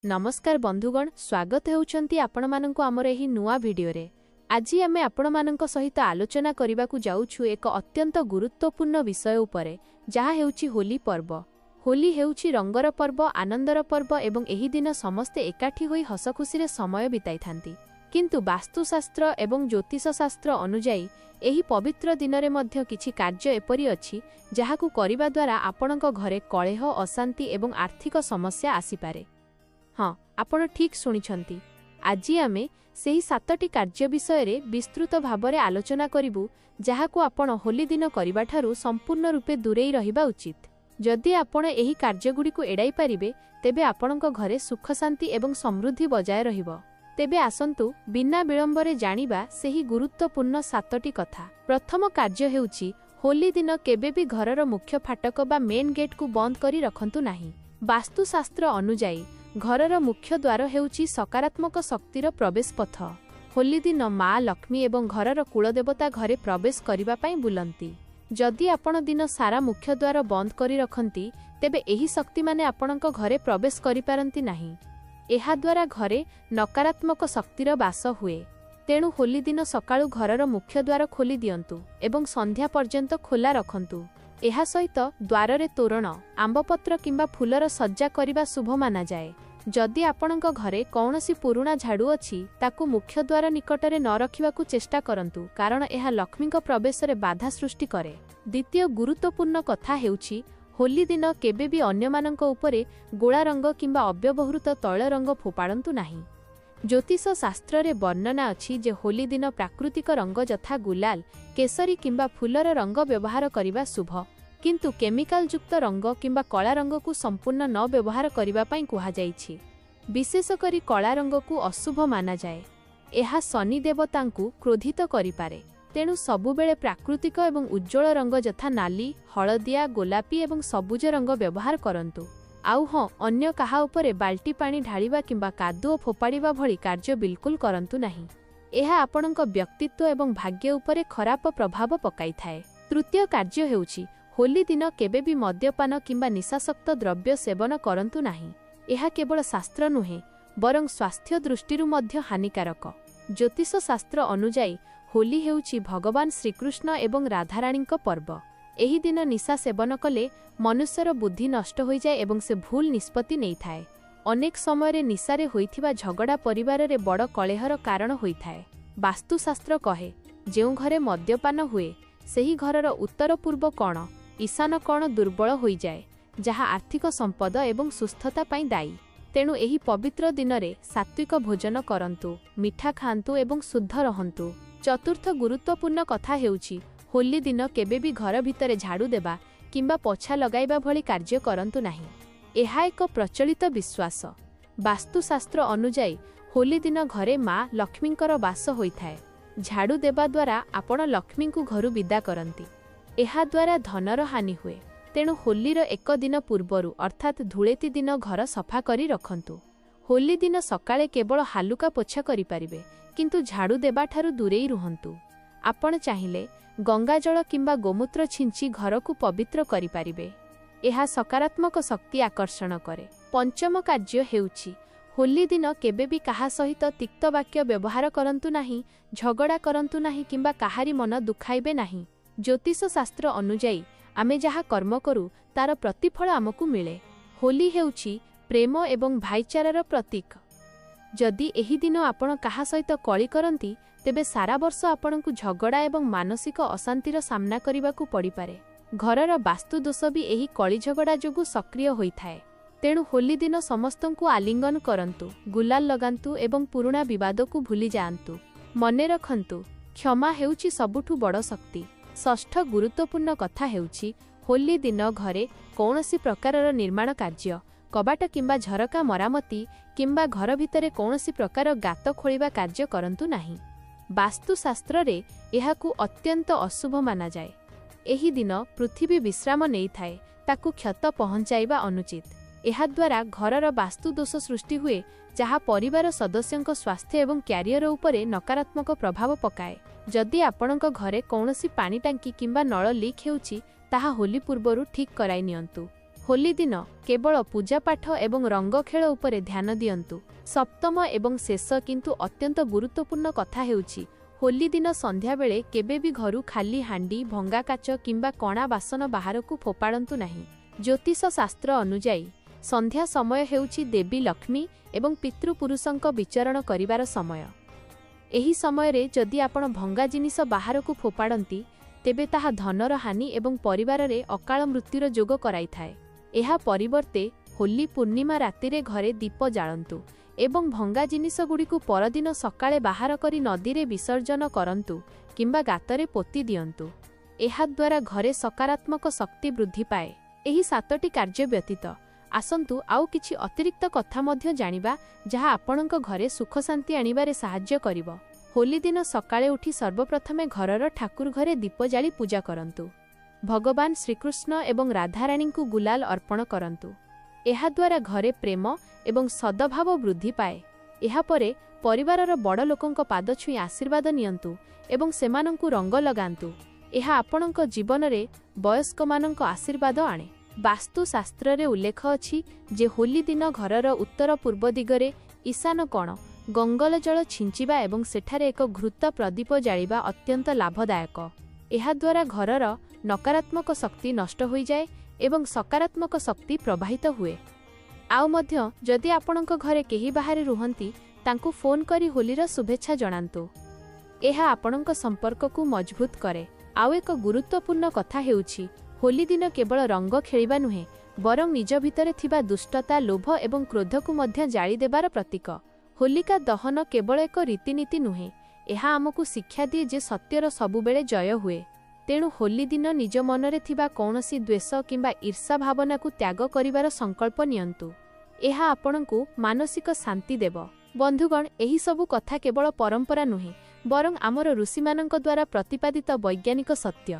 ନମସ୍କାର ବନ୍ଧୁଗଣ, ସ୍ୱାଗତ ହେଉଛନ୍ତି ଆପଣମାନଙ୍କୁ ଆମର ଏହି ନୂଆ ଭିଡିଓରେ। ଆଜି ଆମେ ଆପଣମାନଙ୍କ ସହିତ ଆଲୋଚନା କରିବାକୁ ଯାଉଛୁ ଏକ ଅତ୍ୟନ୍ତ ଗୁରୁତ୍ୱପୂର୍ଣ୍ଣ ବିଷୟ ଉପରେ, ଯାହା ହେଉଛି ହୋଲି ପର୍ବ। ହୋଲି ହେଉଛି ରଙ୍ଗର ପର୍ବ, ଆନନ୍ଦର ପର୍ବ ଏବଂ ଏହି ଦିନ ସମସ୍ତେ ଏକାଠି ହୋଇ ହସଖୁସିରେ ସମୟ ବିତାଇଥାନ୍ତି। କିନ୍ତୁ ବାସ୍ତୁଶାସ୍ତ୍ର ଏବଂ ଜ୍ୟୋତିଷଶାସ୍ତ୍ର ଅନୁଯାୟୀ ଏହି ପବିତ୍ର ଦିନରେ ମଧ୍ୟ କିଛି କାର୍ଯ୍ୟ ଏପରି ଅଛି, ଯାହାକୁ କରିବା ଦ୍ୱାରା ଆପଣଙ୍କ ଘରେ କଳେହ, ଅଶାନ୍ତି ଏବଂ ଆର୍ଥିକ ସମସ୍ୟା ଆସିପାରେ। ହଁ, ଆପଣ ଠିକ୍ ଶୁଣିଛନ୍ତି। ଆଜି ଆମେ ସେହି 7ଟି କାର୍ଯ୍ୟ ବିଷୟରେ ବିସ୍ତୃତ ଭାବରେ ଆଲୋଚନା କରିବୁ, ଯାହାକୁ ଆପଣ ହୋଲି ଦିନ କରିବାଠାରୁ ସମ୍ପୂର୍ଣ୍ଣ ରୂପେ ଦୂରେଇ ରହିବା ଉଚିତ। ଯଦି ଆପଣ ଏହି କାର୍ଯ୍ୟଗୁଡ଼ିକୁ ଏଡ଼ାଇ ପାରିବେ, ତେବେ ଆପଣଙ୍କ ଘରେ ସୁଖ, ଶାନ୍ତି ଏବଂ ସମୃଦ୍ଧି ବଜାୟ ରହିବ। ତେବେ ଆସନ୍ତୁ ବିନା ବିଳମ୍ବରେ ଜାଣିବା ସେହି ଗୁରୁତ୍ୱପୂର୍ଣ୍ଣ 7ଟି କଥା। ପ୍ରଥମ କାର୍ଯ୍ୟ ହେଉଛି, ହୋଲି ଦିନ କେବେ ବି ଘରର ମୁଖ୍ୟ ଫାଟକ ବା ମେନ୍ ଗେଟ୍କୁ ବନ୍ଦ କରି ରଖନ୍ତୁ ନାହିଁ। ବାସ୍ତୁଶାସ୍ତ୍ର ଅନୁଯାୟୀ ଘରର ମୁଖ୍ୟ ଦ୍ୱାର ହେଉଛି ସକାରାତ୍ମକ ଶକ୍ତିର ପ୍ରବେଶ ପଥ। ହୋଲି ଦିନ ମା ଲକ୍ଷ୍ମୀ ଏବଂ ଘରର କୁଳଦେବତା ଘରେ ପ୍ରବେଶ କରିବା ପାଇଁ ବୁଲନ୍ତି। ଯଦି ଆପଣ ଦିନ ସାରା ମୁଖ୍ୟ ଦ୍ୱାର ବନ୍ଦ କରି ରଖନ୍ତି, ତେବେ ଏହି ଶକ୍ତିମାନେ ଆପଣଙ୍କ ଘରେ ପ୍ରବେଶ କରିପାରନ୍ତି ନାହିଁ। ଏହାଦ୍ୱାରା ଘରେ ନକାରାତ୍ମକ ଶକ୍ତିର ବାସ ହୁଏ। ତେଣୁ ହୋଲି ଦିନ ସକାଳୁ ଘରର ମୁଖ୍ୟ ଦ୍ୱାର ଖୋଲି ଦିଅନ୍ତୁ ଏବଂ ସନ୍ଧ୍ୟା ପର୍ଯ୍ୟନ୍ତ ଖୋଲା ରଖନ୍ତୁ। ଏହା ସହିତ ଦ୍ୱାରରେ ତୋରଣ, ଆମ୍ବପତ୍ର କିମ୍ବା ଫୁଲର ସଜ୍ଜା କରିବା ଶୁଭ ମାନାଯାଏ। ଯଦି ଆପଣଙ୍କ ଘରେ କୌଣସି ପୁରୁଣା ଝାଡୁ ଅଛି, ତାକୁ ମୁଖ୍ୟ ଦ୍ୱାର ନିକଟରେ ନ ରଖିବାକୁ ଚେଷ୍ଟା କରନ୍ତୁ, କାରଣ ଏହା ଲକ୍ଷ୍ମୀଙ୍କ ପ୍ରବେଶରେ ବାଧା ସୃଷ୍ଟି କରେ। ଦ୍ୱିତୀୟ ଗୁରୁତ୍ୱପୂର୍ଣ୍ଣ କଥା ହେଉଛି, ହୋଲି ଦିନ କେବେ ବି ଅନ୍ୟମାନଙ୍କ ଉପରେ ଗୋଳା ରଙ୍ଗ କିମ୍ବା ଅବ୍ୟବହୃତ ତୈଳ ରଙ୍ଗ ଫୋପାଡ଼ନ୍ତୁ ନାହିଁ। ଜ୍ୟୋତିଷ ଶାସ୍ତ୍ରରେ ବର୍ଣ୍ଣନା ଅଛି ଯେ ହୋଲି ଦିନ ପ୍ରାକୃତିକ ରଙ୍ଗ ଯଥା ଗୁଲାଲ, କେଶରୀ କିମ୍ବା ଫୁଲର ରଙ୍ଗ ବ୍ୟବହାର କରିବା ଶୁଭ, କିନ୍ତୁ କେମିକାଲଯୁକ୍ତ ରଙ୍ଗ କିମ୍ବା କଳା ରଙ୍ଗକୁ ସମ୍ପୂର୍ଣ୍ଣ ନ ବ୍ୟବହାର କରିବା ପାଇଁ କୁହାଯାଇଛି। ବିଶେଷ କରି କଳା ରଙ୍ଗକୁ ଅଶୁଭ ମାନାଯାଏ। ଏହା ଶନି ଦେବତାଙ୍କୁ କ୍ରୋଧିତ କରିପାରେ। ତେଣୁ ସବୁବେଳେ ପ୍ରାକୃତିକ ଏବଂ ଉଜ୍ଜ୍ୱଳ ରଙ୍ଗ ଯଥା ନାଲି, ହଳଦିଆ, ଗୋଲାପୀ ଏବଂ ସବୁଜ ରଙ୍ଗ ବ୍ୟବହାର କରନ୍ତୁ। ଆଉ ହଁ, ଅନ୍ୟ କାହା ଉପରେ ବାଲ୍ଟି ପାଣି ଢାଳିବା କିମ୍ବା କାଦୁଅ ଫୋପାଡ଼ିବା ଭଳି କାର୍ଯ୍ୟ ବିଲକୁଲ କରନ୍ତୁ ନାହିଁ। ଏହା ଆପଣଙ୍କ ବ୍ୟକ୍ତିତ୍ୱ ଏବଂ ଭାଗ୍ୟ ଉପରେ ଖରାପ ପ୍ରଭାବ ପକାଇଥାଏ। ତୃତୀୟ କାର୍ଯ୍ୟ ହେଉଛି, ହୋଲି ଦିନ କେବେ ବି ମଦ୍ୟପାନ କିମ୍ବା ନିଶାସକ୍ତ ଦ୍ରବ୍ୟ ସେବନ କରନ୍ତୁ ନାହିଁ। ଏହା କେବଳ ଶାସ୍ତ୍ର ନୁହେଁ, ବରଂ ସ୍ୱାସ୍ଥ୍ୟ ଦୃଷ୍ଟିରୁ ମଧ୍ୟ ହାନିକାରକ। ଜ୍ୟୋତିଷ ଶାସ୍ତ୍ର ଅନୁଯାୟୀ ହୋଲି ହେଉଛି ଭଗବାନ ଶ୍ରୀକୃଷ୍ଣ ଏବଂ ରାଧାରାଣୀଙ୍କ ପର୍ବ। ଏହି ଦିନ ନିଶା ସେବନ କଲେ ମନୁଷ୍ୟର ବୁଦ୍ଧି ନଷ୍ଟ ହୋଇଯାଏ ଏବଂ ସେ ଭୁଲ ନିଷ୍ପତ୍ତି ନେଇଥାଏ। ଅନେକ ସମୟରେ ନିଶାରେ ହୋଇଥିବା ଝଗଡ଼ା ପରିବାରରେ ବଡ଼ କଳେହର କାରଣ ହୋଇଥାଏ। ବାସ୍ତୁଶାସ୍ତ୍ର କହେ, ଯେଉଁ ଘରେ ମଦ୍ୟପାନ ହୁଏ, ସେହି ଘରର ଉତ୍ତର ପୂର୍ବ କୋଣ, ଈଶାନ କୋଣ ଦୁର୍ବଳ ହୋଇଯାଏ, ଯାହା ଆର୍ଥିକ ସମ୍ପଦ ଏବଂ ସୁସ୍ଥତା ପାଇଁ ଦାୟୀ। ତେଣୁ ଏହି ପବିତ୍ର ଦିନରେ ସାତ୍ୱିକ ଭୋଜନ କରନ୍ତୁ, ମିଠା ଖାଆନ୍ତୁ ଏବଂ ଶୁଦ୍ଧ ରହନ୍ତୁ। ଚତୁର୍ଥ ଗୁରୁତ୍ୱପୂର୍ଣ୍ଣ କଥା ହେଉଛି, ହୋଲି ଦିନ କେବେ ବି ଘର ଭିତରେ ଝାଡୁ ଦେବା କିମ୍ବା ପୋଛା ଲଗାଇବା ଭଳି କାର୍ଯ୍ୟ କରନ୍ତୁ ନାହିଁ। ଏହା ଏକ ପ୍ରଚଳିତ ବିଶ୍ୱାସ। ବାସ୍ତୁଶାସ୍ତ୍ର ଅନୁଯାୟୀ ହୋଲି ଦିନ ଘରେ ମା ଲକ୍ଷ୍ମୀଙ୍କର ବାସ ହୋଇଥାଏ। ଝାଡୁ ଦେବା ଦ୍ୱାରା ଆପଣ ଲକ୍ଷ୍ମୀଙ୍କୁ ଘରୁ ବିଦା କରନ୍ତି। ଏହାଦ୍ୱାରା ଧନର ହାନି ହୁଏ। ତେଣୁ ହୋଲିର ଏକ ଦିନ ପୂର୍ବରୁ, ଅର୍ଥାତ୍ ଧୂଳେତି ଦିନ ଘର ସଫା କରି ରଖନ୍ତୁ। ହୋଲି ଦିନ ସକାଳେ କେବଳ ହାଲୁକା ପୋଛା କରିପାରିବେ, କିନ୍ତୁ ଝାଡୁ ଦେବାଠାରୁ ଦୂରେଇ ରୁହନ୍ତୁ। ଆପଣ ଚାହିଁଲେ ଗଙ୍ଗାଜଳ କିମ୍ବା ଗୋମୂତ୍ର ଛିଞ୍ଚି ଘରକୁ ପବିତ୍ର କରିପାରିବେ। ଏହା ସକାରାତ୍ମକ ଶକ୍ତି ଆକର୍ଷଣ କରେ। ପଞ୍ଚମ କାର୍ଯ୍ୟ ହେଉଛି, ହୋଲି ଦିନ କେବେ ବି କାହା ସହିତ ତିକ୍ତ ବାକ୍ୟ ବ୍ୟବହାର କରନ୍ତୁ ନାହିଁ, ଝଗଡ଼ା କରନ୍ତୁ ନାହିଁ କିମ୍ବା କାହାରି ମନ ଦୁଖାଇବେ ନାହିଁ। ଜ୍ୟୋତିଷ ଶାସ୍ତ୍ର ଅନୁଯାୟୀ ଆମେ ଯାହା କର୍ମ କରୁ, ତାର ପ୍ରତିଫଳ ଆମକୁ ମିଳେ। ହୋଲି ହେଉଛି ପ୍ରେମ ଏବଂ ଭାଇଚାରାର ପ୍ରତୀକ। ଯଦି ଏହି ଦିନ ଆପଣ କାହା ସହିତ କଳି କରନ୍ତି, ତେବେ ସାରା ବର୍ଷ ଆପଣଙ୍କୁ ଝଗଡ଼ା ଏବଂ ମାନସିକ ଅଶାନ୍ତିର ସାମ୍ନା କରିବାକୁ ପଡ଼ିପାରେ। ଘରର ବାସ୍ତୁ ଦୋଷ ବି ଏହି କଳି ଝଗଡ଼ା ଯୋଗୁଁ ସକ୍ରିୟ ହୋଇଥାଏ। ତେଣୁ ହୋଲି ଦିନ ସମସ୍ତଙ୍କୁ ଆଲିଙ୍ଗନ କରନ୍ତୁ, ଗୁଲାଲ ଲଗାନ୍ତୁ ଏବଂ ପୁରୁଣା ବିବାଦକୁ ଭୁଲି ଯାଆନ୍ତୁ। ମନେ ରଖନ୍ତୁ, କ୍ଷମା ହେଉଛି ସବୁଠୁ ବଡ଼ ଶକ୍ତି। ଷଷ୍ଠ ଗୁରୁତ୍ୱପୂର୍ଣ୍ଣ କଥା ହେଉଛି, ହୋଲି ଦିନ ଘରେ କୌଣସି ପ୍ରକାରର ନିର୍ମାଣ କାର୍ଯ୍ୟ, କବାଟ କିମ୍ବା ଝରକା ମରାମତି କିମ୍ବା ଘର ଭିତରେ କୌଣସି ପ୍ରକାର ଗାତ ଖୋଳିବା କାର୍ଯ୍ୟ କରନ୍ତୁ ନାହିଁ। ବାସ୍ତୁଶାସ୍ତ୍ରରେ ଏହାକୁ ଅତ୍ୟନ୍ତ ଅଶୁଭ ମାନାଯାଏ। ଏହି ଦିନ ପୃଥିବୀ ବିଶ୍ରାମ ନେଇଥାଏ, ତାକୁ କ୍ଷତ ପହଞ୍ଚାଇବା ଅନୁଚିତ। ଏହାଦ୍ୱାରା ଘରର ବାସ୍ତୁ ଦୋଷ ସୃଷ୍ଟି ହୁଏ, ଯାହା ପରିବାର ସଦସ୍ୟଙ୍କ ସ୍ୱାସ୍ଥ୍ୟ ଏବଂ କ୍ୟାରିୟର ଉପରେ ନକାରାତ୍ମକ ପ୍ରଭାବ ପକାଏ। ଯଦି ଆପଣଙ୍କ ଘରେ କୌଣସି ପାଣି ଟାଙ୍କି କିମ୍ବା ନଳ ଲିକ୍ ହେଉଛି, ତାହା ହୋଲି ପୂର୍ବରୁ ଠିକ୍ କରାଇ ନିଅନ୍ତୁ। ହୋଲି ଦିନ କେବଳ ପୂଜାପାଠ ଏବଂ ରଙ୍ଗ ଖେଳ ଉପରେ ଧ୍ୟାନ ଦିଅନ୍ତୁ। ସପ୍ତମ ଏବଂ ଶେଷ କିନ୍ତୁ ଅତ୍ୟନ୍ତ ଗୁରୁତ୍ୱପୂର୍ଣ୍ଣ କଥା ହେଉଛି, ହୋଲି ଦିନ ସନ୍ଧ୍ୟାବେଳେ କେବେ ବି ଘରୁ ଖାଲି ହାଣ୍ଡି, ଭଙ୍ଗା କାଚ କିମ୍ବା କଣା ବାସନ ବାହାରକୁ ଫୋପାଡ଼ନ୍ତୁ ନାହିଁ। ଜ୍ୟୋତିଷ ଶାସ୍ତ୍ର ଅନୁଯାୟୀ, ସନ୍ଧ୍ୟା ସମୟ ହେଉଛି ଦେବୀ ଲକ୍ଷ୍ମୀ ଏବଂ ପିତୃପୁରୁଷଙ୍କ ବିଚରଣ କରିବାର ସମୟ। ଏହି ସମୟରେ ଯଦି ଆପଣ ଭଙ୍ଗା ଜିନିଷ ବାହାରକୁ ଫୋପାଡ଼ନ୍ତି, ତେବେ ତାହା ଧନର ହାନି ଏବଂ ପରିବାରରେ ଅକାଳ ମୃତ୍ୟୁର ଯୋଗ କରାଇଥାଏ। ଏହା ପରିବର୍ତ୍ତେ ହୋଲି ପୂର୍ଣ୍ଣିମା ରାତିରେ ଘରେ ଦୀପ ଜାଳନ୍ତୁ ଏବଂ ଭଙ୍ଗା ଜିନିଷଗୁଡ଼ିକୁ ପରଦିନ ସକାଳେ ବାହାର କରି ନଦୀରେ ବିସର୍ଜନ କରନ୍ତୁ କିମ୍ବା ଗାତରେ ପୋତି ଦିଅନ୍ତୁ। ଏହାଦ୍ୱାରା ଘରେ ସକାରାତ୍ମକ ଶକ୍ତି ବୃଦ୍ଧି ପାଏ। ଏହି 7ଟି କାର୍ଯ୍ୟ ବ୍ୟତୀତ ଆସନ୍ତୁ ଆଉ କିଛି ଅତିରିକ୍ତ କଥା ମଧ୍ୟ ଜାଣିବା, ଯାହା ଆପଣଙ୍କ ଘରେ ସୁଖଶାନ୍ତି ଆଣିବାରେ ସାହାଯ୍ୟ କରିବ। ହୋଲି ଦିନ ସକାଳେ ଉଠି ସର୍ବପ୍ରଥମେ ଘରର ଠାକୁର ଘରେ ଦୀପ ଜାଳି ପୂଜା କରନ୍ତୁ। ଭଗବାନ ଶ୍ରୀକୃଷ୍ଣ ଏବଂ ରାଧାରାଣୀଙ୍କୁ ଗୁଲାଲ ଅର୍ପଣ କରନ୍ତୁ। ଏହାଦ୍ୱାରା ଘରେ ପ୍ରେମ ଏବଂ ସଦଭାବ ବୃଦ୍ଧି ପାଏ। ଏହାପରେ ପରିବାରର ବଡ଼ ଲୋକଙ୍କ ପାଦ ଛୁଇଁ ଆଶୀର୍ବାଦ ନିଅନ୍ତୁ ଏବଂ ସେମାନଙ୍କୁ ରଙ୍ଗ ଲଗାନ୍ତୁ। ଏହା ଆପଣଙ୍କ ଜୀବନରେ ବୟସ୍କମାନଙ୍କ ଆଶୀର୍ବାଦ ଆଣେ। ବାସ୍ତୁଶାସ୍ତ୍ରରେ ଉଲ୍ଲେଖ ଅଛି ଯେ ହୋଲି ଦିନ ଘରର ଉତ୍ତର ପୂର୍ବ ଦିଗରେ, ଈଶାନ କୋଣ, ଗଙ୍ଗଲ ଜଳ ଛିଞ୍ଚିବା ଏବଂ ସେଠାରେ ଏକ ଘୃତ ପ୍ରଦୀପ ଜାଳିବା ଅତ୍ୟନ୍ତ ଲାଭଦାୟକ। ଏହାଦ୍ୱାରା ଘରର ନକାରାତ୍ମକ ଶକ୍ତି ନଷ୍ଟ ହୋଇଯାଏ ଏବଂ ସକାରାତ୍ମକ ଶକ୍ତି ପ୍ରବାହିତ ହୁଏ। ଆଉ ମଧ୍ୟ ଯଦି ଆପଣଙ୍କ ଘରେ କେହି ବାହାରେ ରୁହନ୍ତି, ତାଙ୍କୁ ଫୋନ୍ କରି ହୋଲିର ଶୁଭେଚ୍ଛା ଜଣାନ୍ତୁ। ଏହା ଆପଣଙ୍କ ସମ୍ପର୍କକୁ ମଜବୁତ କରେ। ଆଉ ଏକ ଗୁରୁତ୍ୱପୂର୍ଣ୍ଣ କଥା ହେଉଛି, ହୋଲି ଦିନ କେବଳ ରଙ୍ଗ ଖେଳିବା ନୁହେଁ, ବରଂ ନିଜ ଭିତରେ ଥିବା ଦୁଷ୍ଟତା, ଲୋଭ ଏବଂ କ୍ରୋଧକୁ ମଧ୍ୟ ଜାଳିଦେବାର ପ୍ରତୀକ। ହୋଲିକା ଦହନ କେବଳ ଏକ ରୀତିନୀତି ନୁହେଁ, ଏହା ଆମକୁ ଶିକ୍ଷା ଦିଏ ଯେ ସତ୍ୟର ସବୁବେଳେ ଜୟ ହୁଏ। ତେଣୁ ହୋଲି ଦିନ ନିଜ ମନରେ ଥିବା କୌଣସି ଦ୍ୱେଷ କିମ୍ବା ଈର୍ଷା ଭାବନାକୁ ତ୍ୟାଗ କରିବାର ସଂକଳ୍ପ ନିଅନ୍ତୁ। ଏହା ଆପଣଙ୍କୁ ମାନସିକ ଶାନ୍ତି ଦେବ। ବନ୍ଧୁଗଣ, ଏହିସବୁ କଥା କେବଳ ପରମ୍ପରା ନୁହେଁ, ବରଂ ଆମର ଋଷିମାନଙ୍କ ଦ୍ୱାରା ପ୍ରତିପାଦିତ ବୈଜ୍ଞାନିକ ସତ୍ୟ।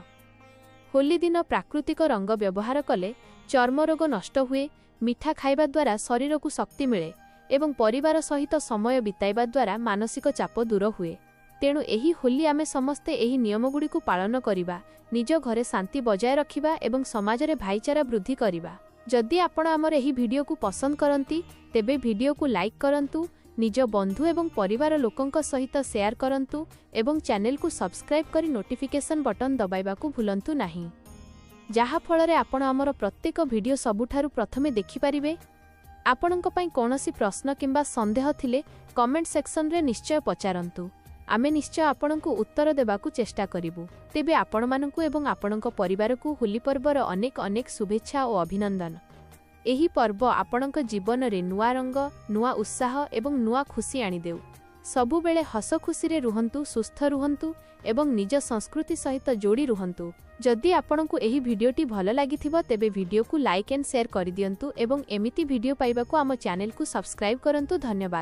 ହୋଲି ଦିନ ପ୍ରାକୃତିକ ରଙ୍ଗ ବ୍ୟବହାର କଲେ ଚର୍ମରୋଗ ନଷ୍ଟ ହୁଏ, ମିଠା ଖାଇବା ଦ୍ୱାରା ଶରୀରକୁ ଶକ୍ତି ମିଳେ ଏବଂ ପରିବାର ସହିତ ସମୟ ବିତାଇବା ଦ୍ୱାରା ମାନସିକ ଚାପ ଦୂର ହୁଏ। ତେଣୁ ଏହି ହୋଲି ଆମେ ସମସ୍ତେ ଏହି ନିୟମଗୁଡ଼ିକୁ ପାଳନ କରିବା, ନିଜ ଘରେ ଶାନ୍ତି ବଜାୟ ରଖିବା ଏବଂ ସମାଜରେ ଭାଇଚାରା ବୃଦ୍ଧି କରିବା। ଯଦି ଆପଣ ଆମର ଏହି ଭିଡ଼ିଓକୁ ପସନ୍ଦ କରନ୍ତି, ତେବେ ଭିଡ଼ିଓକୁ ଲାଇକ୍ କରନ୍ତୁ, ନିଜ ବନ୍ଧୁ ଏବଂ ପରିବାର ଲୋକଙ୍କ ସହିତ ସେୟାର କରନ୍ତୁ ଏବଂ ଚ୍ୟାନେଲକୁ ସବସ୍କ୍ରାଇବ୍ କରି ନୋଟିଫିକେସନ୍ ବଟନ୍ ଦବାଇବାକୁ ଭୁଲନ୍ତୁ ନାହିଁ, ଯାହାଫଳରେ ଆପଣ ଆମର ପ୍ରତ୍ୟେକ ଭିଡ଼ିଓ ସବୁଠାରୁ ପ୍ରଥମେ ଦେଖିପାରିବେ। ଆପଣଙ୍କ ପାଇଁ କୌଣସି ପ୍ରଶ୍ନ କିମ୍ବା ସନ୍ଦେହ ଥିଲେ କମେଣ୍ଟ ସେକ୍ସନରେ ନିଶ୍ଚୟ ପଚାରନ୍ତୁ। ଆମେ ନିଶ୍ଚୟ ଆପଣଙ୍କୁ ଉତ୍ତର ଦେବାକୁ ଚେଷ୍ଟା କରିବୁ। ତେବେ ଆପଣମାନଙ୍କୁ ଏବଂ ଆପଣଙ୍କ ପରିବାରକୁ ହୋଲି ପର୍ବର ଅନେକ ଅନେକ ଶୁଭେଚ୍ଛା ଓ ଅଭିନନ୍ଦନ। ଏହି ପର୍ବ ଆପଣଙ୍କ ଜୀବନରେ ନୂଆ ରଙ୍ଗ, ନୂଆ ଉତ୍ସାହ ଏବଂ ନୂଆ ଖୁସି ଆଣିଦେଉ। ସବୁବେଳେ ହସ ଖୁସିରେ ରୁହନ୍ତୁ, ସୁସ୍ଥ ରୁହନ୍ତୁ ଏବଂ ନିଜ ସଂସ୍କୃତି ସହିତ ଯୋଡ଼ି ରୁହନ୍ତୁ। ଯଦି ଆପଣଙ୍କୁ ଏହି ଭିଡ଼ିଓଟି ଭଲ ଲାଗିଥିବ, ତେବେ ଭିଡ଼ିଓକୁ ଲାଇକ୍ ଆଣ୍ଡ ସେୟାର କରିଦିଅନ୍ତୁ ଏବଂ ଏମିତି ଭିଡ଼ିଓ ପାଇବାକୁ ଆମ ଚ୍ୟାନେଲକୁ ସବସ୍କ୍ରାଇବ୍ କରନ୍ତୁ। ଧନ୍ୟବାଦ।